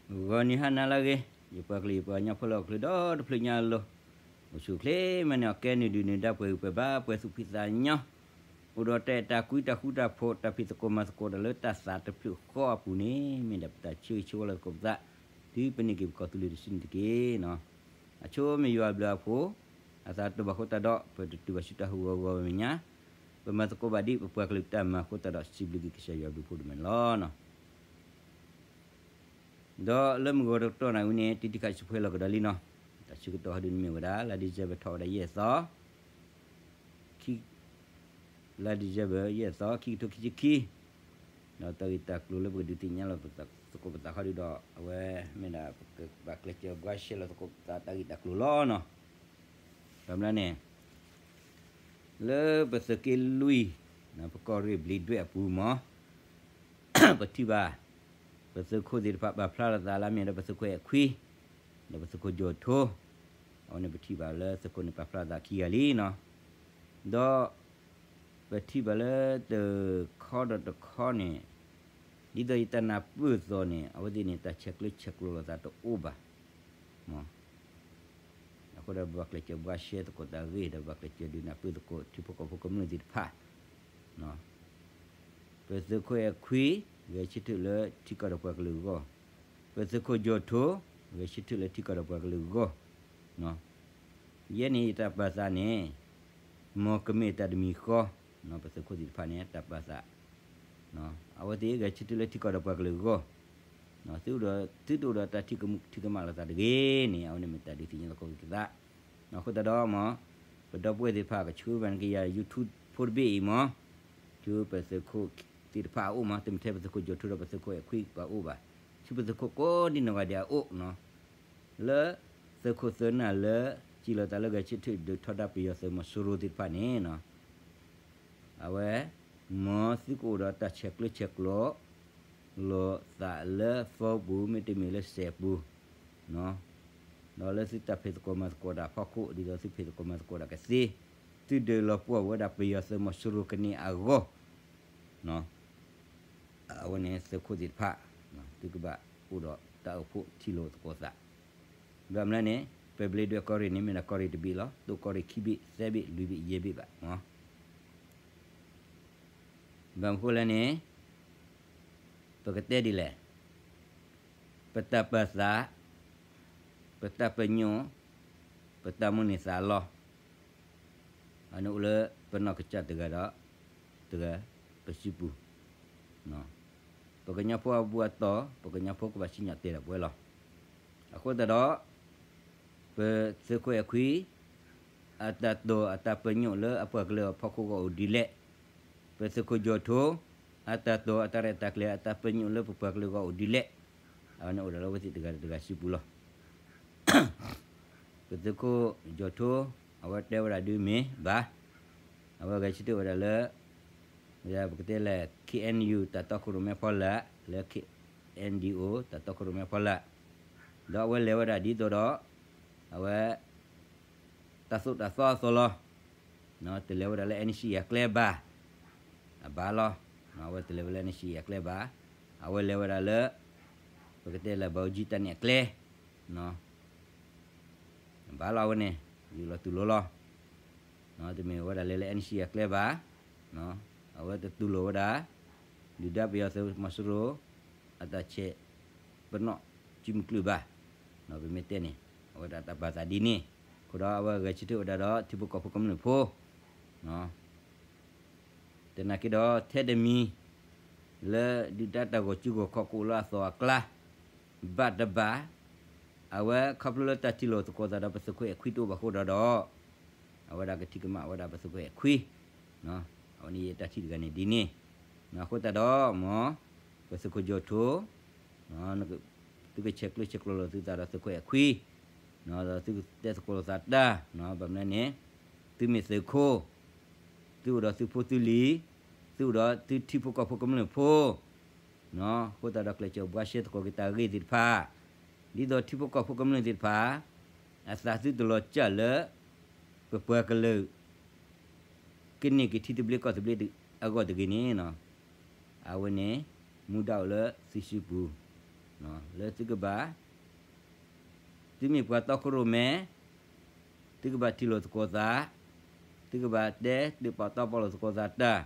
ဂီၤနံၤဟါနၤလၢအဂ့ၤ, ယပှၤကလုာ်ယပှၤကညီဖိလၢဟီၣ်ခိၣ်ချၢဒီတဖျၢၣ်ညါအလိၤ, အိၣ်ဆူၣ်အိၣ်ချ့မ့ၢ်န့ၣ် အီၤကဲနုာ်ဒုၣ်နုာ်ဒါ ပှဲၤဂံၢ်ပှဲၤဘါ ပှဲၤသူၣ်ဖှံသးညီ, အိၣ်ဒီးတၢ်အဲၣ်တၢ်ကွံ တၢ်ဃူတၢ်ဖိး တၢ်ဖံးသကိးမၤသကိးတၢ်လၢတၢ်သးတဖျၢၣ်ဃီအပူၤန့ၣ် မ့ၢ်ဒၣ်ပတၢ်ဆၢဂ့ၤဆၢဝါလၢသကိးပသး, တုၤပန့ၢ်က့ၤပကီၢ်သူလ့ၤတစုန့ၣ်တက့ၢ်. အဆိမ့ၢ်ယွၤအဘျုးအဖှိၣ်, အသးတဘၣ်ဃိသတးဒီး ပတတုၤဘၣ်ဆူတၢ်ဟးဂီၤဂီၤမဲာ်ညါ, ပမၤသကိးဘၣ်ဒ်ပပှၤကလုာ်တၢ်မၤအဃိသတးဒီး စံးဘျုးက့ၤကစၢ်ယွၤအဘျုးအဖှိၣ်ဒိၣ်မးန့ၣ်လီၤ. ဒီးလၢမုၢ်ဂီၤတကတီၢ်နၤဝံၤန့ၣ် တံၤတံၤခးစံးဖှဲလီၤကဒီးလံနီၤ, တၢ်ဆၢကတီၢ်ဟီဒုန့ၣ်မ့ၢ်ဝဲဒၣ် လါ December ထီၣ်ဝဲဒၣ်ယဲၢ်သီ, ခံ လါ December ယဲၢ်သီ ခံကထိခံဆံခံ, ဒီးတၢ်ဂ့ၢ်တၢ်ကျိၤလၢပကဒုးသ့ၣ်ညါလီၤသကိးပသးခီဒုဒီး အဝဲမ့ၢ်ဒၣ်ပကဘၣ်ကျဲးစၢးဘှါရှဲလီၤသကိးပသးတၢ်ဂ့ၢ်တၢ်ကျိၤလီၤနီၤ. ဘၣ်မနုၤန့ၣ် လၢပသုးက့လွံၢ် ပကီၢ်ရ့ၣ်ဘျံးဒွဲၣ်အပူၤမး ပထံၣ်ဘၣ် ပသုးခိၣ်သ့ၣ်တဖၣ်ပာ်ဖျါလီၤသးလၢအမ့ၢ်ဒီးပသုးခိၣ်အဲၣ်ခွံ ဒီးပသုးခိၣ်ကၠီၣ်ထိ, အဝဲန့ၣ်ပထံၣ်ဘၣ်လၢသုးခိၣ်န့ၣ်ပာ်ဖျါလီၤသးခံဂၤလံနီၤ. ဒီးပထံၣ်ဘၣ်လၢတခီဒီးတခီန့ၣ် ဒ်သိးယတၢ်နၢ်ပၢၢ်သိးန့ၣ် အဝဲသ့ၣ်န့ၣ် တၢ်ဆဲးကျၢဆဲးကျိးလိာ်သးတအိၣ်ဘၣ် မး အဃိဒီးပဘၣ်ကျဲးစၢးဘှါရှဲသကိးတၢ်ဂ့ၢ် ဒီးပဘၣ်ကျဲးစၢးဒုးနၢ်ပၢၢ်သကိးထံဖိကီၢ်ဖိကမျၢၢ်သ့ၣ်တဖၣ်, ပသုးခိၣ်အဲၣ်ခွံ ဂဲၤဆၢထၢၣ်လၢထံကီၢ်ဒီးပှၤကလုာ်အဂီၢ်, ပသုးခိၣ်ကၠီၣ်ထိ ဂဲၤဆၢထၢၣ်လၢထံကီၢ်ဒီးပှၤကလုာ်အဂီၢ်, ယဲန့ၣ်ယတၢ်ပာ်သးန့ၣ် မ်ကမ့ၢ်တၢ်တမံၤဃီ, ပသုးခိၣ်သ့ၣ်တဖၣ်န့ၣ် တၢ်ပာ်သး အဝဲသ့ၣ်ဂဲၤဆၢထၢၣ်လၢထံကီၢ်ဒီးပှၤကလုာ်အဂီၢ်, သုတအိၣ်ဒီးတၢ်ထံၣ်ကမူၣ်ထံၣ်ကမၣ်လိာ်သးတဂ့ၤန့ၣ် အဝဲန့ၣ်မ့ၢ်တၢ်ဒုးသ့ၣ်ညါသကိးက့ၤသး, အဃိသတးဒီးမး ပဒီပုၢ်ဝဲၢ်သ့ၣ်တဖၣ်ကဆှၢပှၤန့ၣ်ကယၤ YouTube ဖိတဘ့ၣ်အံၤမး, ဆူပသုးခိၣ်သ့ၣ်တဖၣ်အအိၣ်မး တမ့ၢ်ထဲပသုးခိၣ်ကၠီၣ်ထိဒီးပသုးခိၣ်အဲၣ်ခွံပှၤအိၣ်ဘၣ်, ဆူပသုးခိၣ်ကိးဒံနီၢ်ဂၤဒဲးအအိၣ်နီၤ, လၢသုးခိၣ်သၢနၢ်လၢ စံးလီၤသးလၢဂဲၤဆၢထၢၣ်ဒုးထီဒါပယီၤသုးမီၤစိရိၤသ့ၣ်တဖၣ်န့ၣ်နီၤ အဝဲ မ်သုကအိၣ်ဒီးတၢ်ဆဲးကျၢဆဲးကျိး လိာ်သးလၢ phone ပူၤ မ့တမ့ၢ်လၢ စဲး ပူၤ, ဒီးလၢသုတၢ်ဖံးသကိးမၤသကိးတၢ်အဖီခိၣ် ဒ်သိးသုဖံးသကိးမၤသကိးတၢ်ကသ့, သုဒုးလီၤပှီၢ်ဝဲဒၣ်ပယီၤသုးမီၤစိရိၤကန့ၢ်အဂီၢ် အဝဲန့ၣ်သုးခိၣ်သ့ၣ်တဖၣ် သုကဘၣ်အိၣ်ဒီးတၢ်အိၣ်ဖှိၣ်ထံၣ်လိာ်သကိးသး, ဘၣ်မနုၤန့ၣ် ပဘျ့ဒွဲၣ်ကီၢ်ရ့ၣ်န့ၣ် မ့ၢ်ဒၣ်ကီၢ်ရ့ၣ်တဘ့ၣ်လီၤ, သိးကီၢ်ရ့ၣ်ခံဘ့ၣ် သၢဘ့ၣ် လွံၢ်ဘ့ၣ် ယဲၢ်ဘ့ၣ်ဘၣ်မး ဘၣ်မနုၤဃိလဲၣ်န့ၣ် ပကတဲဒ်လဲၣ်, ပတၢ်ပာ်သး, ပတၢ်ပညိၣ်, ပတၢ်မိၣ်န့ၢ်သးလီၤ, အန့ၣ်အိၣ်လၢပနီၢ်ကစၢ်တဂၤဒီးတဂၤ ပစုပူၤ, ပကညီဖိအဘူၣ်အတီၢ် ပကညီဖိကဘၣ်စံၣ်ညီၣ်တဲာ်ဒၣ်ပဝဲလီၤ. အဃိသတးဒီး ပသုးခိၣ်အဲၣ်ခွံ အတၢ်တိာ်အတၢ်ပညိၣ်လၢအပှၤကလုာ်အဖီခိၣ်အဂီၢ်အိၣ်ဒ်လဲၣ်, ပသုးခိၣ်ကၠီၣ်ထိ အတၢ်တိာ်အတၢ်ရဲၣ်တၢ်ကျဲၤအတၢ်ပညိၣ်လၢပပှၤကလုာ်အဂီၢ်အိၣ်ဒ်လဲၣ်, အဝဲန့ၣ်အိၣ်ဒၣ်လၢအဝဲသ့ၣ်တဂၤဒီးတဂၤစုပူၤလီၤ. ပသုးခိၣ်ကၠီၣ်ထိ အဝဲတဲဝဲဒၣ်ဒုးမ့ၢ်ဘၣ်, အဝဲဂဲၤဆၢထၢၣ်ဝဲဒၣ်လၢ ပကတဲလၢ ခ့ၣ်အဲၣ်ယူၣ် တၢ်တီခိၣ်ရိၣ်မဲဖီလာ် လၢ ခ့ၣ်အဲၣ်ဒံၣ်အိၣ် တၢ်တီခိၣ်ရိၣ်မဲဖီလာ်, ဒီးအဝဲလဲၤဝဲဒၣ်ဒ်သိးဒီး အဝဲ တၢ်သိၣ်တၢ်သီအသိးလီၤ. တလဲၤဝဲဒၣ်လၢ NCA အကျဲဘၣ်, အဘၣ်လီၤ. အဝဲတလဲၤဝဲလၢ NCA အကျဲဘၣ်, အဝဲလဲၤဝဲဒၣ်လၢ ပကတဲလၢ ဘၣ်အူကၠံတၢ်န့ၣ်အကျဲ ဘၣ်လီၤအဝဲန့ၣ် ယူၢ်လီၤတူၢ်လိာ်လီၤ. တမ့ၢ်ဝဲဒၣ်လဲၤလၢ NCA အကျဲဘၣ်, အဝဲတတူၢ်လိာ်ဝဲဒၣ် ဒုၣ်ဒါပယီၤသုးမီၤစိရိၤ အတၢ်ဆဲးပနီၣ်စုမုၢ်ကျုၤဘၣ်, ပမ့ၢ်တဲန့ၣ် အဝဲဒၣ်တၢ်ပာ်သးဒ်န့ၣ်, အဃိဒီးအဝဲဂဲၤဆၢထၢၣ်ဝဲဒၣ်ဒီးထံဖိကီၢ်ဖိကမျၢၢ်ဖိ သနာ်က့ဒီး ထဲတမံၤ လၢဒုၣ်ဒါတၢ်ဂီၤစုဂီၤခီကအိၣ်လၢအသီအကျါ ဘၣ်တဘၣ်, အဝဲခီဖျိလၢတၢ်ထံၣ်လိာ်သကိးသးဒီးပသုးခိၣ်အဲၣ်ခွံတအိၣ်ဘၣ်အဃိဒီး, အဝဲဒၣ်ကထံၣ်ကမၣ်ဝဲဒၣ်ပသုးခိၣ်အဲၣ်ခွံ, အဝဲန့ၣ်ယတၢ်ထံၣ်တဂၤန့ၣ်ဒ်န့ၣ်, အဃိသတးဒီး မ်ပသုးခိၣ်ကၠီၣ်ထိ သုကဆဲးကျၢဆဲးကျိးလိာ်သုသးဒီးသုးခိၣ်အဲၣ်ခွံ, ဒီးသုကတဲသကိးလိာ်သးတၢ်, ဘၣ်မနုၤန့ၣ် သုမ့ၢ်သုးခိၣ်, သုအိၣ်ဒီးသုဖိသုလံၤ, သုအိၣ်ဒီးသုထံဖိကီၢ်ဖိကမျၢၢ်ဖိ, အဃိသတးဒီးကျဲးစၢးဘှါရှဲသကိးက့ၤတၢ်ဂ့ၢ်သ့ၣ်တဖၣ်, ဒ်သိးထံဖိကီၢ်ဖိကမျၢၢ်သ့ၣ်တဖၣ် အသးသုတလီၤစၢ်လၢ ပပှၤကလုာ် ကန့ၢ်က့ၤထံသဘျ့ကီၢ်သဘျ့အဂီၢ်တဂ့ၤန့ၣ်, အဝဲန့ၣ် မူဒါအိၣ်လၢသုစုပူၤ, လၢသုကဘၣ်, သုမ့ၢ်ပှၤတီခိၣ်ရိၣ်မဲ, သုကဘၣ်ထံၣ်လိာ်သကိးသး, သုကဘၣ်တဲတၢ်ပာ်တီပာ်လိာ်သကိးသးတၢ်,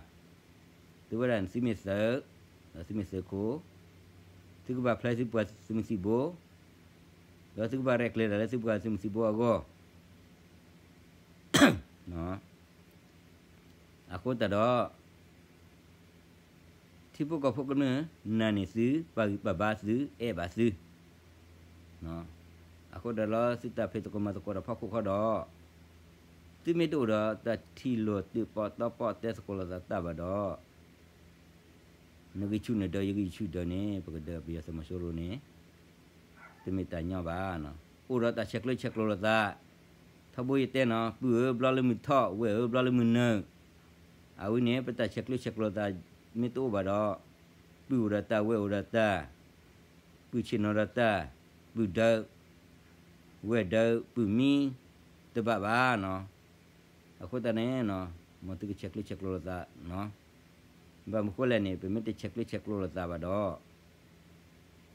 သုဝဲဒၣ်န့ၣ်သုမ့ၢ်သုး, သုမ့ၢ်သုးခိၣ်, သုကဘၣ်ဖျဲသုပှၤသုးမုၢ်သံၣ်ဘိ, ဒီးသုကဘၣ်ရဲၣ်ကျဲၤတၢ်လၢသုပှၤသုးမုၢ်သံၣ်ဘိအဂီၢ် အဃိသတးဒီး ထံဖိကီၢ်ဖိကမျၢၢ်နာ်န့ၢ်သု, ပာ်ဂံၢ်ပာ်ဘါသု, အဲၣ်ဘၣ်သု, အဃိဒီးလၢသုတၢ်ဖံးသကိးမၤသကိးတၢ်ဖီခိၣ်ဃီဒီး, သုမ့ၢ်တအိၣ်ဒီးတၢ်ထံၣ်လိာ်တၢ်ပာ်တီပာ်တဲသကိးလိာ်သးတၢ်ဘၣ်ဒီး, နဂံၢ်ဆူၣ်နဒၢး ယဂံၢ်ဆူၣ်ဒၢးန့ၣ် ပကဒၢးပယီၤသုးမီၤစိရိၤန့ၣ် တမ့ၢ်တၢ်ညီဘၣ်. အိၣ်ဒီးတၢ်ဆဲးကျၢဆဲးကျိးလိာ်သး, ထီဘိယတဲနီၤ ပုၢ်ဧၢ ဘျီလၢမုၢ်ထီၣ်, ဝဲၢ်ဧၢ ဘျီလၢမုၢ်နုာ်, အဝဲန့ၣ် ပတၢ်ဆဲးကျၢဆဲးကျိးလိာ်သး မ့ၢ်တအိၣ်ဘၣ်ဒီး, ပုၢ်အိၣ်ဒီးတၢ် ဝဲၢ်အိၣ်ဒီးတၢ်, ပုၢ်ဆ့ၣ်နီၤဒီးတၢ်, ပုၢ်ဒၢး, ဝဲၢ်ဒၢး, ပုၢ်မံ, တဘၣ်ဘၣ်နီၤ. အဃိသတးန့ၣ်, မ်သုကဆဲးကျၢဆဲးကျိးလိာ်သး, ဘၣ်မနုၤဃိလဲၣ်န့ၣ် ပမ့ၢ်တဆဲးကျၢဆဲးကျိးလိာ်သးဘၣ်ဒီး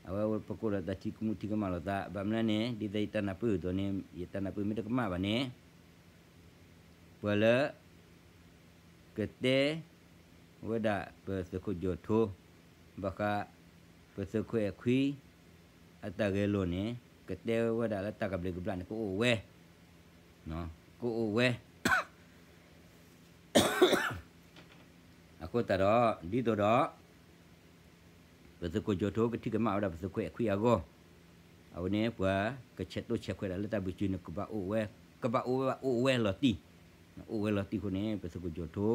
အဝဲပကအိၣ်ဒီးတၢ်ထံၣ်ကမူၣ်ထံၣ်ကမၣ်လိာ်သး, ဘၣ်မနုၤလဲၣ်န့ၣ် ဒ်သိးယတၢ်နၢ်ပၢၢ်အသိးန့ၣ် ယတၢ်နၢ်ပၢၢ်မ့ၢ်တကမၣ်ဘၣ်န့ၣ်, ပှၤလၢ ကတဲဝဲဒၣ်ပသုးခိၣ်ကၠီၣ်ထိ, ဘၣ်ဃး ပသုးခိၣ်အဲၣ်ခွံ အတၢ်ဂဲၤလိာ်န့ၣ် ကတဲဝဲဒၣ်လၢတၢ်ကဘျံးကဘျၣ်န့ၣ် ကအိၣ်ဝဲ, ကအိၣ်ဝဲ အဃိသတးဒီး ဒ်သိးဒီး ပသုးခိၣ်ကၠီၣ်ထိကထံၣ်ကမၣ်ဝဲဒၣ်ပသုးခိၣ်အဲၣ်ခွံအဂီၢ်, အဝဲန့ၣ် ပှၤကဆဲးတိၢ်ဆဲးခွဲးဒၣ်လၢတၢ်ဘုၣ်စၢၤန့ၣ် ကဘၣ်အိၣ်ဝဲ, ကဘၣ်အိၣ်ဝဲဘၣ် အိၣ်ဝဲလီၤတံၢ်, အိၣ်ဝဲလီၤတံၢ်အဃိန့ၣ် ပသုးခိၣ်ကၠီၣ်ထိ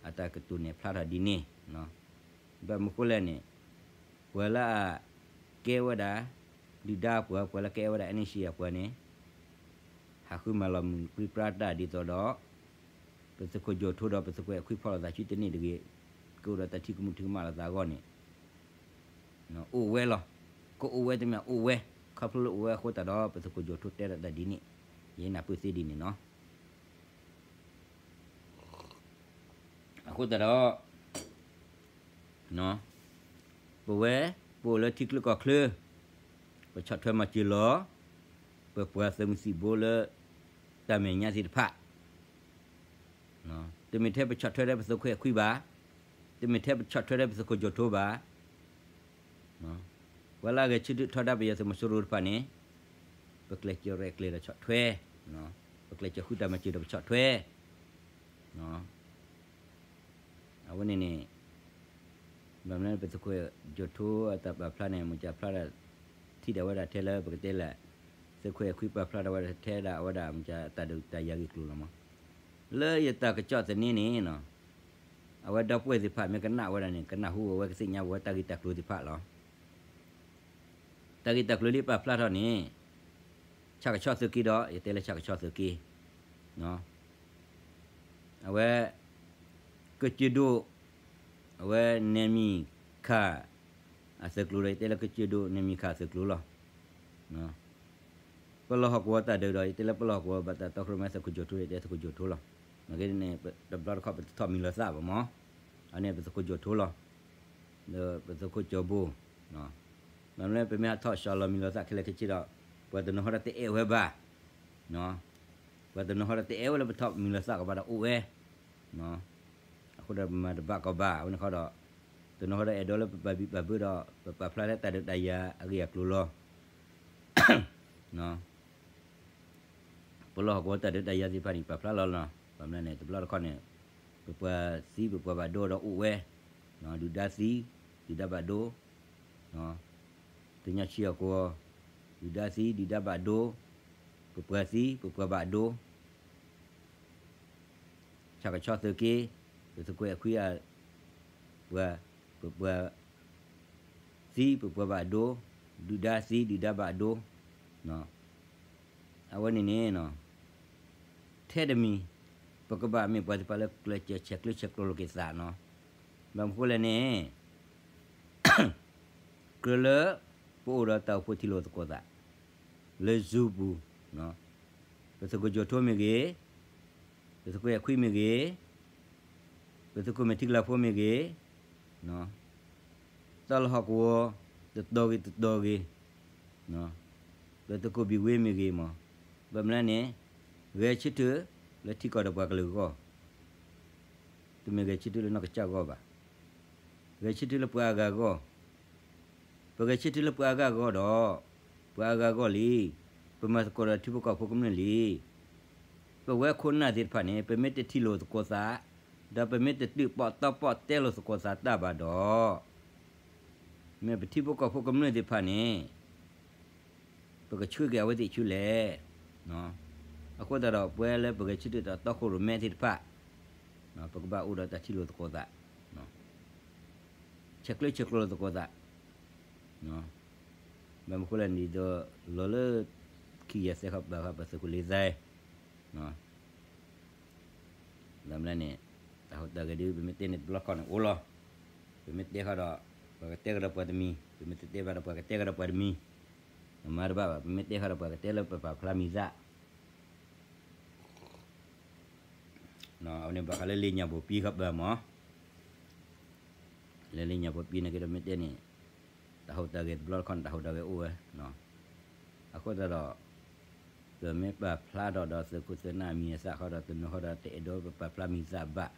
အတၢ်ကတိၤန့ၣ်ဖျါထီၣ်ဒ်န့ၣ်, ဘၣ်မနုၤဃိလဲၣ်န့ၣ်, ပှၤလၢအကဲဝဲဒၣ် ဒုၣ်ဒါပှၤ, ပှၤလၢကဲဝဲဒၣ် NCA အပှၤန့ၣ် ဟးဃုမၤလီၤမုၢ်ပြံပြါတၢ်ဒ်သိးဒီး ပသုးခိၣ်ကၠီၣ်ထိဒီးပသုးခိၣ်အဲၣ်ခွံဖီၣ်လိာ်သးဆူတန့ၢ်တဂ့ၤ, ကအိၣ်ဒီးတၢ်ထံၣ်ကမူၣ်ထံၣ်ကမၣ်လိာ်သးအဂီၢ်န့ၣ်, အိၣ်ဝဲလီၤ, ကအိၣ်ဝဲတမ့ၢ်အိၣ်ဝဲ, ခီဖျိလၢအိၣ်ဝဲအဃိသတးဒီး ပသုးခိၣ်ကၠီၣ်ထိတဲဒၣ်တၢ်ဒ်န့ၣ်, ယနၢ်ပၢၢ်သ့ဒ်န့ၣ်နီၤ. အဃိသတးဒီး ပဝဲ ပအိၣ်လၢထံချၢကီၢ်ချၢ, ပဆီၣ်ထွဲမၤစၢၤလီၤ ပပှၤသုးမုၢ်သံၣ်ဘိလၢ တၢ်မဲာ်ညါသ့ၣ်တဖၣ်, တမ့ၢ်ထဲပဆီၣ်ထွဲထဲပသုးခိၣ်အဲၣ်ခွံဘၣ်, တမ့ၢ်ထဲပဆီၣ်ထွဲထဲပသုးခိၣ်ကၠီၣ်ထိဘၣ်, ပှၤလၢအဂဲၤဆၢထၢၣ်ထီဒါပယီၤသုးမီၤစိရိၤတဖၣ်န့ၣ်, ပကျဲးစၢးရဲၣ်ကျဲၤဒီးဆီၣ်ထွဲ, ပကျဲးစၢးဃုတၢ်မၤစၢၤဒီးပဆီၣ်ထွဲ အဝဲန့ၣ်န့ၣ်, ဘၣ်မနုၤပသုးခိၣ်ကၠီၣ်ထိအတၢ်ပာ်ဖျါန့ၣ် မ့ၢ်ကပာ်ဖျါဒၣ် ထံၣ်ဒၣ်ဝဲဒၣ်ထဲလၢပကတဲလၢ သုးခိၣ်အဲၣ်ခွံပာ်ဖျါဒၣ်ဝဲဒၣ်ထဲဒၣ်အဝဲဒၣ်မ့ၢ်ကတၢ်ဒုးတၢ်ယၤဂ့ၢ်ကျိၤလီၤမး, လၢယတၢ်ကစီၣ်သန့န့ၣ်နီၤ, အဝဲဒီပုၢ်ဝဲၢ်သ့ၣ်တဖၣ်မ့ၢ်ကနၣ်ဝဲဒၣ်န့ၣ် ကနၢ်ဟူဝဲ ကသ့ၣ်ညါဝဲတၢ်ဂ့ၢ်တၢ်ကျိၤသ့ၣ်တဖၣ်လီၤ. တၢ်ဂ့ၢ်တၢ်ကျိၤလၢပာ်ဖျါထီၣ်န့ၣ်, ဆၣ်ကဆီသုးက့ဒီး ယတဲလၢဆၣ်ကဆီသုးက့, အဝဲ ကစၢၢ်ဒိၣ်, အဝဲ နမံၤခၣ် အသုးကျိၤဒီး ယတဲလၢကစၢၢ်ဒိၣ်နမံၤခၣ်အသုးကျိၤလီၤ. ပလီၢ်ဟီၣ်ကဝီၤတၢ်ဒုးဒီး ယတဲလၢပလီၢ်ဟီၣ်ကဝီၤဘၣ်တၢ်တီခိၣ်ရိၣ်မဲသုးခိၣ်ကၠီၣ်ထိဒီး ယတဲသုးခိၣ်ကၠီၣ်ထိလီၤ. နာ်က့န့ၣ် တဘျီတခီၣ်ပတထီၣ်မံၤလီၤသးဘၣ်မး, အန့ၣ်ပသုးခိၣ်ကၠီၣ်ထိလီၤ. ဒီးပသုးခိၣ်ကၠီၣ်ဘိ, မ့ၢ်လၢပမ့ၢ်ဟးထီၣ်ဆှီလီၤမံၤလီၤသးခဲလၢာ်ခဲဆ့ဒီး ပှၤတနီၤဟီဒီးတအဲၣ်ဝဲဘၣ်, ပှၤတနီၤဟီဒီးတအဲၣ်ဝဲလၢပထီၣ်မံၤလီၤသးကဘၣ်ဒီးအိၣ်ဝဲ, အဃိဒီးပမၤတဘၣ်ကီဘၣ် အဝဲန့ၣ်ဃီဒီး, တနီၤဟီဒီးအဲၣ်ဒိးလၢပပာ်ဘံၣ်ပာ်ဘၢဒီး ပပာ်ဖျါလၢတၢ်ဒုးတၢ်ယၤအဂ့ၢ်အကျိၤလီၤ. ပလီၢ်ဟီၣ်ကဝီၤတၢ်ဒုးတၢ်ယၤသ့ၣ်တဖၣ်န့ၣ် ပာ်ဖျါလီၤလီၤ. ဘၣ်မနုၤန့ၣ် တဘျီတခီၣ်န့ၣ် ပပှၤသံပပှၤဘၣ်ဒိဒီးအိၣ်ဝဲ, ဒုၣ်ဒါသံ, ဒုၣ်ဒါဘၣ်ဒိ, တညီဆံအဃိ, ဒုၣ်ဒါသံ ဒုၣ်ဒါဘၣ်ဒိ, ပပှၤသံ ပပှၤဘၣ်ဒိ, ဆၣ်ကဆီသုးက့, ပသုးခိၣ်အဲၣ်ခွံအပှၤ, ပပှၤသံ ပပှၤဘၣ်ဒိ, ဒုၣ်ဒါသံ ဒုၣ်ဒါဘၣ်ဒိ, အဝဲန့ၣ်န့ၣ်, ထဲတမံၤ, ပကဘၣ်မ့ၢ်ပှၤသ့ၣ်တဖၣ်လၢကျဲးစၢးဆဲးကျၢဆဲးကျိးလိာ်က့ၤသးနီၤ. ဘၣ်မနုၤဃိလဲၣ်န့ၣ် ကြၢးလၢပအိၣ်ဒီးတၢ်အိၣ်ဖှိၣ်ထံၣ်လိာ်သကိးသး လၢ Zoom ပူၤ, ပသုးခိၣ်ကၠီၣ်ထိမ့ၢ်ဂ့ၤ, ပသုးခိၣ်အဲၣ်ခွံမ့ၢ်ဂ့ၤ, ပသုးခိၣ်မဲာ်ထံကလၤဖိမ့ၢ်ဂ့ၤ, တၢ်လီၢ်ဟီၣ်ကဝီၤ တတီၤဂ့ၤတတီၤဂ့ၤ, ပသုးခိၣ်ဘံၣ်ဝ့မ့ၢ်ဂ့ၤမး, ဘၣ်မနုၤလဲၣ်န့ၣ်, ဂဲၤဆၢထၢၣ်လၢထံကီၢ်ဒီးပှၤကလုာ်အဂီၢ်, တမ့ၢ်ဂဲၤဆၢထၢၣ်လၢနီၢ်ကစၢ်အဂီၢ်ဘၣ်, ဂဲၤဆၢထၢၣ်လၢပှၤအါဂၤအဂီၢ်, ပဂဲၤဆၢထၢၣ်လၢပှၤအါဂၤအဂီၢ်ဒီး, ပှၤအါဂၤအဂီၢ်လံ, ပမၤသကိးဒီးထံဖိကီၢ်ဖိကမျၢၢ်လံ. ပဝဲခိၣ်နၢ်သ့ၣ်တဖၣ်န့ၣ် ပမ့ၢ်တထံၣ်လိာ်သကိးသး, ဒီးပမ့ၢ်တတုၤပီၣ်တီပီၣ်တဲလိာ်သကိးသးတၢ်ဘၣ်ဒီး, မ့ၢ်ပထံဖိကီၢ်ဖိကမျၢၢ်သ့ၣ်တဖၣ်န့ၣ် ပကဆှၢက့ၤအဝဲသ့ၣ်ဆူလဲၣ်. အဃိသတးဒီး ပဝဲလၢပဂဲၤဆၢထၢၣ်တၢ်တီခိၣ်ရိၣ်မဲသ့ၣ်တဖၣ်, ပကဘၣ်အိၣ်ဒီးတၢ်ထံၣ်လိာ်သကိးသး, ဆဲးကျၢဆဲးကျိးလိာ်သကိးသး, ဘၣ်မနုၤဃိလဲၣ်န့ၣ်ဒီး လီၤလၢ ခံကယၤသၢခီပၤဃီ ပသုးခိၣ်လ့သၢ ဘၣ်မနုၤလဲၣ်န့ၣ်, တၢ်ဟူးတၢ်ဂဲၤဒုး ပမ့ၢ်တဲန့ၣ်တဘျီခီန့ၣ်အိၣ်လီၤ. ပမ့ၢ်တဲဃီဒီး ပှၤကတဲကဒီးပှၤတမံၤ, ပမ့ၢ်တတဲဘၣ်ဒီးပှၤကတဲကဒီးပှၤတမံၤ, မၤတဘၣ်ဘၣ်, ပမ့ၢ်တဲဃီဒီးပှၤကတဲလၢပပာ်ဖျါမံၤသၣ် အဝဲန့ၣ်ဘၣ်ဃးလၢလ့ၣ်ညါဘိၣ်ပံဃီပၤမး, လၢလ့ၣ်ညါဘိၣ်ပံန့ၣ်က့ဒီးမ့ၢ်တဲန့ၣ်, တၢ်ဟူးတၢ်ဂဲၤတဘျီတခီန့ၣ် တၢ်ဟူးတၢ်ဂဲၤအိၣ်ဝဲ, အဃိသတးဒီး ပမ့ၢ်ပာ်ဖျါထီၣ်ဒီးသုးခိၣ်သုးနၢ်အမံၤအသၣ်ဃီဒီး တနီၤဃီဒီးတအဲၣ်ဒိးပပာ်ဖျါမံၤသၣ်ဘၣ်,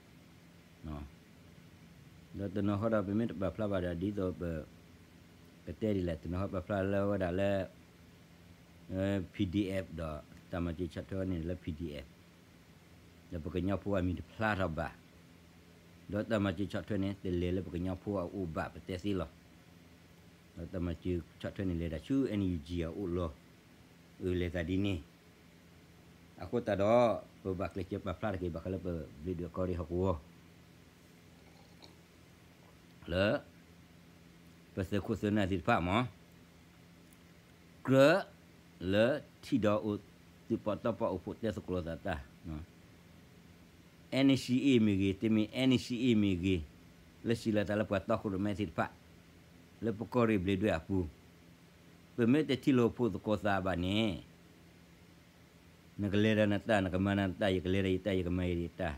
ဒီးတနီၤဃီဒီးပမ့ၢ်တပာ်ဖျါဘၣ်ဒီး ဒ်သိးပ ကတဲဒ်လဲၣ် တနီၤဃီပာ်ဖျါလၢဝဲဒၣ်လၢ PDF ဒီးတၢ်မၤစၢၤဆီၣ်ထွဲန့ၣ်လၢ PDF ဒီးပကညီဖိအမံၤတဖျါထီၣ်ဘၣ်, ဒီးတၢ်မၤစၢၤဆီၣ်ထွဲန့ၣ် တလဲၤလၢပကညီဖိအအိၣ်ဘၣ်ပတဲသ့လီၤ. ဒီးတၢ်မၤစၢၤဆီၣ်ထွဲန့ၣ်လဲၤဒၣ်ဆူ NUG အအိၣ်လီၤ. အၢ လဲၤသးဒ်န့ၣ်, အဃိသတးဒီး ပဘၣ်ကျဲးစၢးပာ်ဖျါတက့ၢ် ဘၣ်ဃးလၢပဘျ့းဒွဲၣ်ကီၢ်ရ့ၣ်ဟီၣ်ကဝီၤ လၢ ပသုးခိၣ်သုးနၢ်သ့ၣ်တဖၣ်မး ကြၢးလၢထံၣ်ဒီးအိၣ်သုးပီၣ်တီပီၣ်အိၣ်ဖှိၣ်တဲသကိးလိာ်သးတၢ်, NCA မ့ၢ်ဂ့ၤ တမ့ၢ် NCA မ့ၢ်ဂ့ၤ, လၢစံးလီၤသးလၢပှၤတီခိၣ်ရိၣ်မဲသ့ၣ်တဖၣ် လၢပကီၢ်ရ့ၣ်ဘျ့းဒွဲၣ်အပူၤ, ပမ့ၢ်တထံၣ်လိာ်ဖှိၣ်သကိးသးဘၣ်န့ၣ် နကလဲၤဒီးနတၢ် နကမၤဒီးနတၢ် ယကလဲၤဒီးယတၢ် ယကမၤဒီးယတၢ်,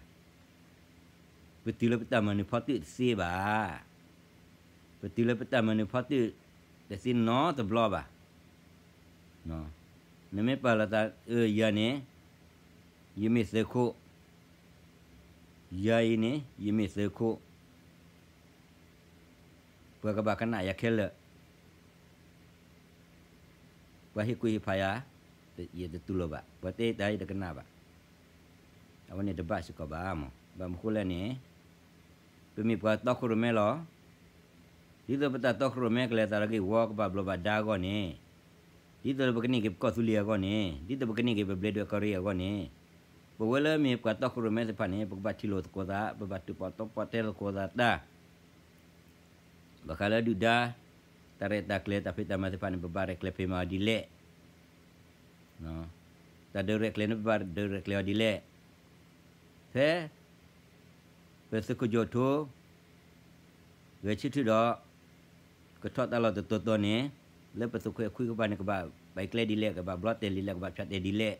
ပတုၤလၢပတၢ်မၤနၢၤဖီတၢၣ်တသ့ဘၣ်. ပတုၤလၢပတၢ်မၤနၢၤဖီတၢၣ်တသ့နီတဘျီဘၣ်. နမ့ၢ်ပာ်လီၤသး အၢ ယၤန့ၣ် ယမ့ၢ်သုးခိၣ်, ယၤအံၤန့ၣ် ယမ့ၢ်သုးခိၣ်, ပှၤကဘၣ်ကနၣ်ယၤခဲလၢာ်, ပှၤဟ့ၣ်ကူၣ်ဟ့ၣ်ဖးယၤ, ယတတူၢ်လိာ်ဘၣ်, ပှၤတဲတၢ်ယတကနၣ်ဘၣ်. အဝဲန့ၣ်တဘၣ်စ့ၢ်ကီးဘၣ်မး. ဘၣ်မနုၤဃိလဲၣ်န့ၣ် ပမ့ၢ်ပှၤတီခိၣ်ရိၣ်မဲလီၤ. ဒ်သိးပတၢ်တီခိၣ်ရိၣ်မဲကလဲၤသးလၢဂ့ၢ်ဝီကဘၣ်ဘျီးဘၣ်ဒါအဂီၢ်န့ၣ်, ဒ်သိးလၢပကန့ၢ်က့ၤပကီၢ်သူလ့ၤအဂီၢ်န့ၣ်, ဒ်သိးပကန့ၢ်က့ၤပဘျ့းဒွဲၣ်ကီၢ်ရ့ၣ်အဂီၢ်န့ၣ်, ပဝဲလၢမ့ၢ်ပှၤတီခိၣ်ရိၣ်မဲသ့ၣ်တဖၣ်န့ၣ် ပကဘၣ်ထံၣ်လိာ်သကိးသး, ပဘၣ်တုၤပီၣ်တီပီၣ်တဲသကိးသးတၢ် ဘၣ်ဃးလၢဒုၣ်ဒါ တၢ်ရဲၣ်တၢ်ကျဲၤတၢ်ဖံးတၢ်မၤသ့ၣ်တဖၣ်န့ၣ် ပဘၣ်ရဲၣ်ကျဲၤဖံးမၤအီၤဒ်လဲၣ်, တၢ်ဒုးရဲၣ်ကျဲၤန့ၣ် ပဘၣ်ဒုးရဲၣ်ကျဲၤအီၤဒ်လဲၣ်. ဖဲ ပသုးခိၣ်ကၠိၣ်ထိ ဂဲၤဆၢထၢၣ်ဒီး ကထီၣ်တၢ်လီၢ်တတီၤတီၤန့ၣ် လၢပသုးခိၣ်အဲၣ်ခွံကပၤန့ၣ် ကဘၣ်ပာ်ကျဲဒ်လဲၣ်, ကဘၣ်ဘျီတဲာ်ဒ်လဲၣ်, ကဘၣ်ဖၠးတဲာ်ဒ်လဲၣ်.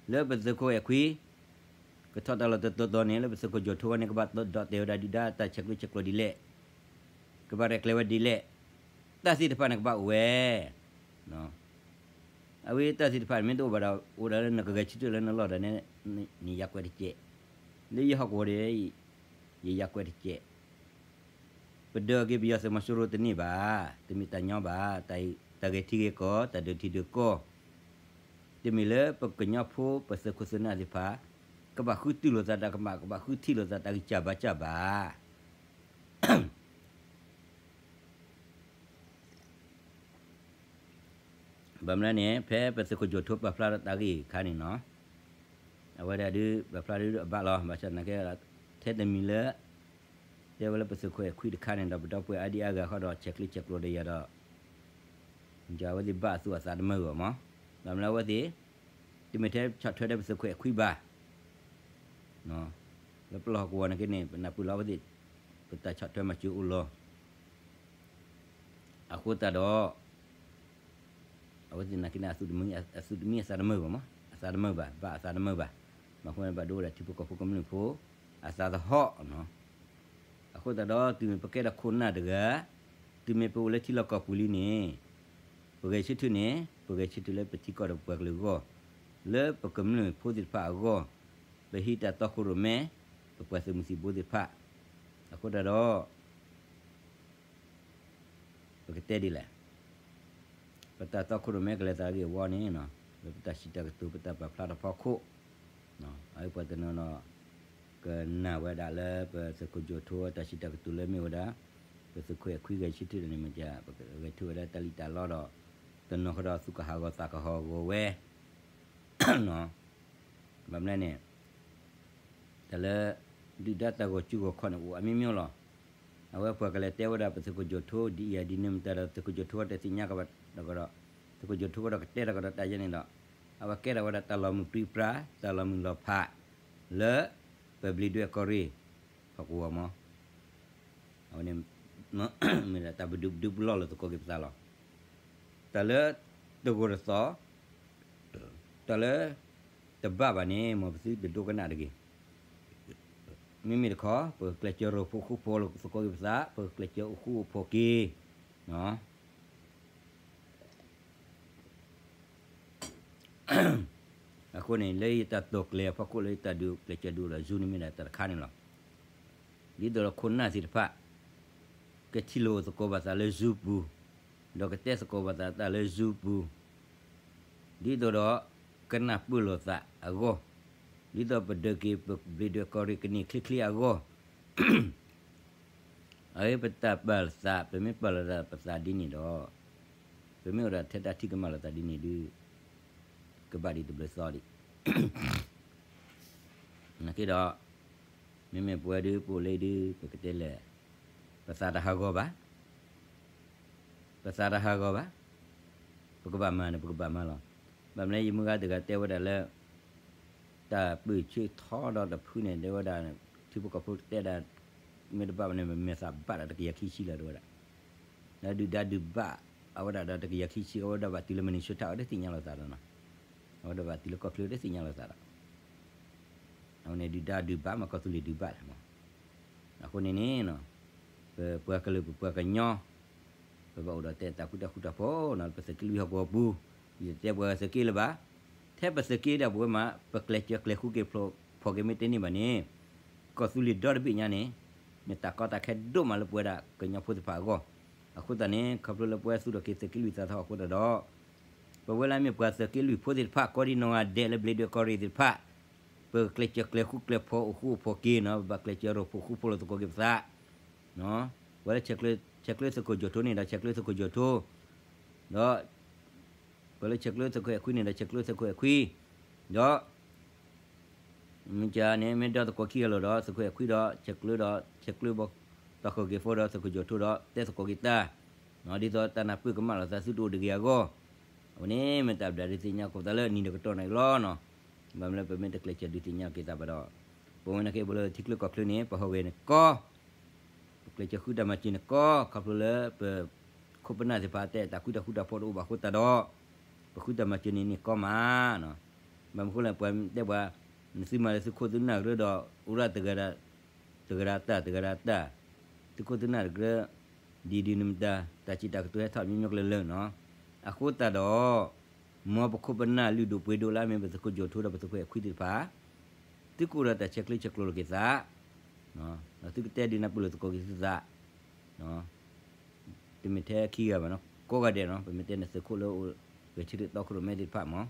လၢပသုးခိၣ်အဲၣ်ခွံ ကထီၣ်တၢ်လီၢ်တတီၤတီၤန့ၣ် လၢပသုးခိၣ်ကၠိၣ်ထိန့ၣ် ကဘၣ်ဒိးတဲာ်ဝဲဒၣ်ဒုၣ်ဒါတၢ်ဆဲးကျၢဆဲးကျိးဒ်လဲၣ်, ကဘၣ်ရဲၣ်ကျဲၤဝဲဒ်လဲၣ်, တၢ်သ့ၣ်တဖၣ်န့ၣ်ကဘၣ်အိၣ်ဝဲ အဝဲတၢ်သ့ၣ်တဖၣ်န့ၣ် မ့ၢ်တအိၣ်ဘၣ်ဒီး အိၣ်ဒၣ်လၢနကဂဲၤဆၢထၢၣ်လၢနလီၢ်ဒီး နယၤကွဲးတကဲး, လၢယဟီၣ်ကဝီၤဒီး ယယၤကွဲးတကဲး. ပဒၢးက့ၤပယီၤသုးမီၤစိရိၤတန့ၢ်ဘၣ်, တမ့ၢ်တၢ်ညီဘၣ်, တၢ်ဂဲၤထံဂဲၤကီၢ်, တၢ်ဒုးထံဒုးကီၢ်, တမ့ၢ်လၢပကညီဖိပသုးခိၣ်သုးနၢ်သ့ၣ်တဖၣ် ကဘၣ်ဃုထံၣ်လိာ်သးတၢ်ကမၣ်, ကဘၣ်ဃုထံၣ်လိာ်သးတၢ်ဂံၢ်စၢ်ဘါစၢ်ဘၣ်. ဘၣ်မနုၤလဲၣ်န့ၣ် ဖဲပသုးခိၣ်ကၠိၣ်ထိပာ်ဖျါထီၣ်တၢ်ဂ့ၢ်အခါန့ၣ်နီၤ, အဝဲဒၣ်ဒုးပာ်ဖျါဒုးအဘၣ်လီၤ. ဘၣ်ဆၣ်သနာ်က့ ထဲတမံၤလၢ တဲဝဲလၢပသုးခိၣ်အဲၣ်ခွံတခါန့ၣ်ဒီး ပဒီပုၢ်ဝဲၢ်အါဒံအါဂၤဃီဒီး ဆဲးကျၢဆဲးကျိးဒီးယၤဒီး အဝဲသ့ၣ်ဘၣ်အသူၣ်အသးတမုာ်ဘၣ်မး. ဘၣ်မနုၤလဲၣ်အဝဲသ့ၣ် တမ့ၢ်ထဲဆီၣ်ထွဲဒီးပသုးခိၣ်အဲၣ်ခွံဘၣ် လၢပလီၢ်ဟီၣ်ကဝီၤန့ၣ်က့န့ၣ် ပနၢ်ပၢၢ်လီၤအဝဲသ့ၣ် ပတၢ်ဆီၣ်ထွဲမၤစၢၤအိၣ်လီၤ. အဃိသတးဒီး အဝဲသ့ၣ်နာ်က့န့ၣ် အသူၣ်တမံအသးတမုာ်ဘၣ်မး, အသးတမုာ်ဘၣ်, ဘၣ်အသးတမုာ်ဘၣ်. ဘၣ်အဃိန့ၣ် ဘၣ်ဒိဝဲဒၣ်ထံဖိကီၢ်ဖိကမျၢၢ်ဖိ အသးသဟီၣ်နီၤ. အဃိသတးဒီး တုၤမ့ၢ်ပကဲထီၣ်ခိၣ်နၢ်တဂၤ တုၤမ့ၢ်ပအိၣ်လၢထံလီၢ်ကီၢ်ပူၤလံန့ၣ်, ပဂဲၤဆၢထၢၣ်န့ၣ် ပဂဲၤဆၢထၢၣ်လၢပထံကီၢ်ဒီးပှၤကလုာ်အဂီၢ်, လၢပကမျၢၢ်ဖိသ့ၣ်တဖၣ်အဂီၢ်, ပဟံးတၢ်တီခိၣ်ရိၣ်မဲ, ပပှၤသုးမုၢ်သံၣ်ဘိသ့ၣ်တဖၣ်, အဃိသတးဒီး ပကတဲဒ်လဲၣ်, ပတၢ်တီခိၣ်ရိၣ်မဲကလဲၤသးဂ့ၤအဂီၢ်န့ၣ်, လၢပတၢ်စံးတၢ်ကတိၤ ပတၢ်ပာ်ဖျါတၢ်ဖီခိၣ်, အပှၤတနီၤနီၤ ကနၣ်ဝဲဒၣ်လၢပသုးခိၣ်ကၠိၣ်ထိတၢ်စံးတၢ်ကတိၤလၢမ့ၢ်ဝဲဒၣ်, ပသုးခိၣ်အဲၣ်ခွံဂဲၤဆၢထၢၣ်န့ၣ်မ့ၢ် ပဂဲၤဆၢထၢၣ်ဝဲဒၣ်တၢ်လံၣ်တၢ်လီဒီး, တနီၤဃီဒီးသူၣ်ကဟးဂီၤသးကဟးဂီၤဝဲ ဘၣ်မနုၤလဲၣ်န့ၣ်, တၢ်လၢ ဒုၣ်ဒါတၢ်ဂီၤစုဂီၤခီၣ်န့ၣ်အိၣ်အမျိုးမျိုးလီၤ. အဝဲပှၤကလဲၤတဲဝဲဒၣ်ပသုးခိၣ်ကၠိၣ်ထိ ဒ်အံၤဒ်န့ၣ်မတၤဒီး သုးခိၣ်ကၠိၣ်ထိတသ့ၣ်ညါကဘၣ်တကဒီး, သုးခိၣ်ကၠိၣ်ထိကဒီးကတဲတၢ်ကဒီးတၢ်ယဲန့ၣ်ဒီး, အဝဲကဲထီၣ်ဝဲဒၣ်တၢ်လီၤမုၢ်ပြံပြါ, တၢ်လီၤမုၢ်လီၤဖး, လၢ ပဘျံးဒွဲၣ်ကီၢ်ရ့ၣ် ဟီၣ်ကဝီၤမး အဝဲန့ၣ် မ့ၢ်ဒၣ်တၢ်ပဒုးပလီၢ်လၢသကိးက့ၤပသးလီၤ. တၢ်လၢ တဂိာ်တသီၣ်, တၢ်လၢ တဘၣ်ဘၣ်န့ၣ် မ်ပသုတဒိကနၣ်တဂ့ၤ. မ့မ့ၢ်တခီ ပကကျဲးစၢးရိၣ်ဖှိၣ်ဃူဖိးလၢသကိးက့ၤပသး, ပကကျဲးစၢးအိၣ်ဃူအိၣ်ဖိးက့ၤ အဃိန့ၣ် လၢယတၢ်တိာ်ကျဲၤအဖီခိၣ်လၢယတၢ်ဒုးကျဲးစၢးဒုးအိၣ်ဒီး Zoom န့ၣ်မ့ၢ်ဒၣ်တၢ်တခါန့ၣ်လီၤ. ဒ်သိးဒီးခိၣ်နၢ်သ့ၣ်တဖၣ် ကထံၣ်လိာ်သကိးဘၣ်သးလၢ Zoom ပူၤ, ဒီးကတဲသကိးဘၣ်သးတၢ်လၢ Zoom ပူၤ, ဒ်သိးဒီး ကနၢ်ပၢၢ်လိာ်သးအဂီၢ်, ဒ်သိးပဒၢးက့ၤပဘျံးဒွဲၣ်ကီၢ်ရ့ၣ်ကန့ၢ်ချ့ချ့အဂီၢ် အအံၤပတၢ်ပာ်လီၤသး ပမ့ၢ်ပာ်လီၤသးပသးဒ်န့ၣ်ဒီး, ပမ့ၢ်အိၣ်ဒီးထဲတၢ်ထံၣ်ကမၣ်လိာ်သးဒ်န့ၣ်ဒီး, ကဘၣ်ဒံးတဘျုးသီဒံး. နာ်က့ဒီး, မ့မ့ၢ်ပဝဲဒုး ပအိၣ်လၢဒုး ပကတဲလဲၣ်, ပသးတဟးဂီၤဘၣ်, ပသးတဟးဂီၤဘၣ်, ပကဘၣ်မၤန့ၣ် ပကဘၣ်မၤလီၤ. ဘၣ်မနုၤလဲၣ် ယမုၢ်ဂၤတဂၤတဲဝဲဒၣ်လၢ တၢ်ပၢၢ်ဆၢထီဒီးတဖုန့ၣ် တဲဝဲဒၣ်, ထံဖိကီၢ်ဖိတဲဒၣ်, မ့ၢ်တဘၣ်ဘၣ်န့ၣ် မဲာ်သးဘၣ်ဒီးတကယၤခံဆံလီၤ တဲဝဲဒၣ်, ဒီးဒုၣ်ဒါဒုးဘၣ်, အဝဲဒၣ်ဒီးတကယၤခံဆံ အဝဲဒၣ်ဘၣ်တုၤလၢ Minnesota အဝဲဒၣ်သ့ၣ်ညါလိာ်သးဒီးနီၤ, အဝဲဒၣ်ဘၣ်တုၤလၢကီၢ်ချၢအဝဲဒၣ်သ့ၣ်ညါလိာ်သးဒီး အဝဲန့ၣ်ဒုၣ်ဒါဒုးဘၣ်မး ကီၢ်သူလ့ၤဒုးဘၣ်လဲၣ်မး. အဃိန့ၣ်န့ၣ်, ပပှၤကလုာ်ပပှၤကညီ, ပဘၣ်အိၣ်ဒီးတဲတၢ်ဃူတၢ်ဃူတၢ်ဖိးနီၤ ပသုးက့လွံၢ်ဟီၣ်ကဝီၤပူၤ, ယတတဲပှၤသုးက့လၢၤဘၣ်, ထဲပသုးက့ဒီးပဝဲမး ပကျဲးစၢးကျဲးဃူက့ၤဖိးက့ၤမ့ၢ်တန့ၢ်ဘၣ်န့ၣ်, ကီၢ်သူလ့ၤဒီတဘ့ၣ်ညါန့ၣ်, မ့ၢ်တၢ်ကီတၢ်ခဲဒိၣ်မးလၢပဝဲဒၣ်ကညီဖိသ့ၣ်တဖၣ်အဂီၢ်, အဃိသတးန့ၣ် ခီဖျိလၢပဝဲသူၣ်ထီၣ်က့ၤသုးက့လွံၢ်သးထီၣ်အဃိသတးဒီး ပဝဲလၢမ့ၢ်ပှၤသုးက့လွံၢ်ဖိသ့ၣ်တဖၣ် ကိးဒံနီၢ်ဂၤဒဲးလၢဘျံးဒွဲၣ်ကီၢ်ရ့ၣ်သ့ၣ်တဖၣ်, ပကကျဲးစၢးကျဲးဃူကျဲးဖိးအိၣ်ဃူအိၣ်ဖိးက့ၤနီၤ ပဘၣ်ကျဲးစၢးရိၣ်ဖှိၣ်ဃူဖိးလိာ်သကိးက့ၤပသး, ပှၤလၢဆဲးကျၢသုးခိၣ်ကၠိၣ်ထိန့ၣ်ဒီးဆဲးကျၢသုးခိၣ်ကၠိၣ်ထိ, ဒီး ပှၤလၢဆဲးကျၢသုးခိၣ်အဲၣ်ခွံန့ၣ်ဒီးဆဲးကျၢသုးခိၣ်အဲၣ်ခွံ, ဒီး မ့ၢ်ကန့ၣ် မ့ၢ်ဒီသကိးခံဂၤလိာ်ဒီး သုးခိၣ်အဲၣ်ခွံဒီး ဆဲးကျၢဒီး ဆဲးကျၢဘီ တီၢ်ဃုာ်က့ၤဖိဒီး သုးခိၣ်ကၠိၣ်ထိဒီး တဲသကိးက့ၤတၢ်, ဒ်သိးတၢ်နၢ်ပၢၢ်ကမၣ်လိာ်သးသုတအိၣ်တဂ့ၤအဂီၢ်, အဝဲန့ၣ်မ့ၢ်တၢ်ဘျုးဒုးသ့ၣ်ညါကိးသးလၢနံၤဒီးကတီၢ်န့ၣ်လီၤနီၤ, ဘၣ်မနုၤလၢပမ့ၢ်တကျဲးစၢးဒုးသ့ၣ်ညါက့ၤသးဘၣ်ဒီး, ပဝဲန့ၣ်က့ ပလၢထံချၢကီၢ်ချၢန့ၣ် ပဟီၣ်ဂဲၤန့ၣ်ကီ ပကျဲးစၢးဃုတၢ်မၤစၢၤန့ၣ်ကီ ခီဖျိလၢပ ခိၣ်ပနၢ်သ့ၣ်တဖၣ်တဲတၢ်ဃူတၢ်ဃူတၢ်ဖိးတအိၣ်ဘၣ်အဃိသတးဒီး, ပဃုတၢ်မၤစၢၤန့ၣ်န့ၢ်ကီမး, ဘၣ်မနုၤဃိလဲၣ် ပှၤတဲပှၤ, နသုမၤလၢသုခိၣ်သုနၢ်ကရၢဒီး အိၣ်ဒၣ်တဂၤဒၣ်, တဂၤဒၣ်တၢ် တဂၤဒၣ်တၢ်, သုခိၣ်သုနၢ်တကရၢ, ဒ်ဒ်န့ၣ်မတၤ, တၢ်စံးတၢ်ကတိၤဟဲထီၣ်မံၤမံၤကလၢာ်လၢာ်နီၤ, အဃိသတးဒီး မ်ပခိၣ်ပနၢ်လုၢ်ဒိၣ်ပှ့ၤဒိၣ်လၢအမ့ၢ်ပသုးခိၣ်ကၠိၣ်ထိဒီးပသုးခိၣ်အဲၣ်ခွံသ့ၣ်တဖၣ်, သုကအိၣ်ဒီးတၢ်ဆဲးကျၢဆဲးကျိးလိာ်က့ၤသး, ဒီးသုကတဲဒုးနၢ်ပၢၢ်လိာ်သကိးက့ၤသုသး, တမ့ၢ်ထဲခံဂၤဘၣ်နီၤ ကိးဂၤဒဲးနီၤ ပမ့ၢ်တဲန့ၣ်သုးခိၣ်လၢအိၣ်ဂဲၤဆၢထၢၣ်တီခိၣ်ရိၣ်မဲသ့ၣ်တဖၣ်မး,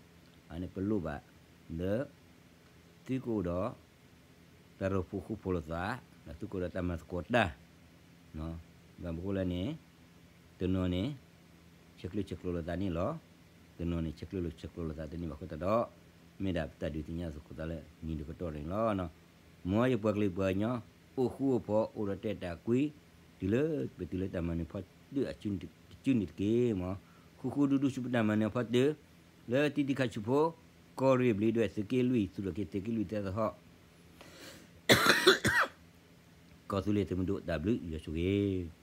အန့ၣ်ပလိၣ်ဘၣ်, လၢ သုကအိၣ်ဒီး တၢ်ရိၣ်ဖှိၣ်ဃူဖိးလိာ်သး, ဒီးသုကအိၣ်ဒီးတၢ်မၤသကိးတၢ်, ဘၣ်မနုၤဃိလဲၣ်န့ၣ်, တနီၤန့ၣ် ဆဲးကျၢဆဲးကျိးလိာ်သးန့ၣ်လီၤ, တနီၤန့ၣ် ဆဲးကျၢဆဲးကျိးလိာ်သးတန့ၢ်ဘၣ်အဃိသတးဒီး, မ့ၢ်ဒၣ်ပတၢ်ဒုးသ့ၣ်ညါသကိးသးလၢနံၤဒီးကတီၢ်န့ၣ်လီၤ. မ်ယပှၤကလုာ်ပှၤကညီ အိၣ်ဃူအိၣ်ဖိး အိၣ်ဒီးတဲတၢ်ကွံ, တုၤလၢပတုၤလၢတၢ်မၤနၢၤဖီတၢၣ်အစုန့ၣ်တက့ၢ်မး, ဃူဃူဒူဒူဆူပတၢ်မၤနၢၤဖီတၢၣ်, လၢတံၤတံၤခါဆူၣ်ဖိ, ကီၢ်ရ့ၣ်ဘျံးဒွဲၣ်သုးက့လွံၢ် သူၣ်ထီၣ်က့ၤသုးက့လွံၢ်သၢသဟီၣ် ကီၢ်သူလ့ၤသုးမုၢ်ဒိၣ်တၢ်ဘျုးယွၤဆိၣ်ဂ့ၤ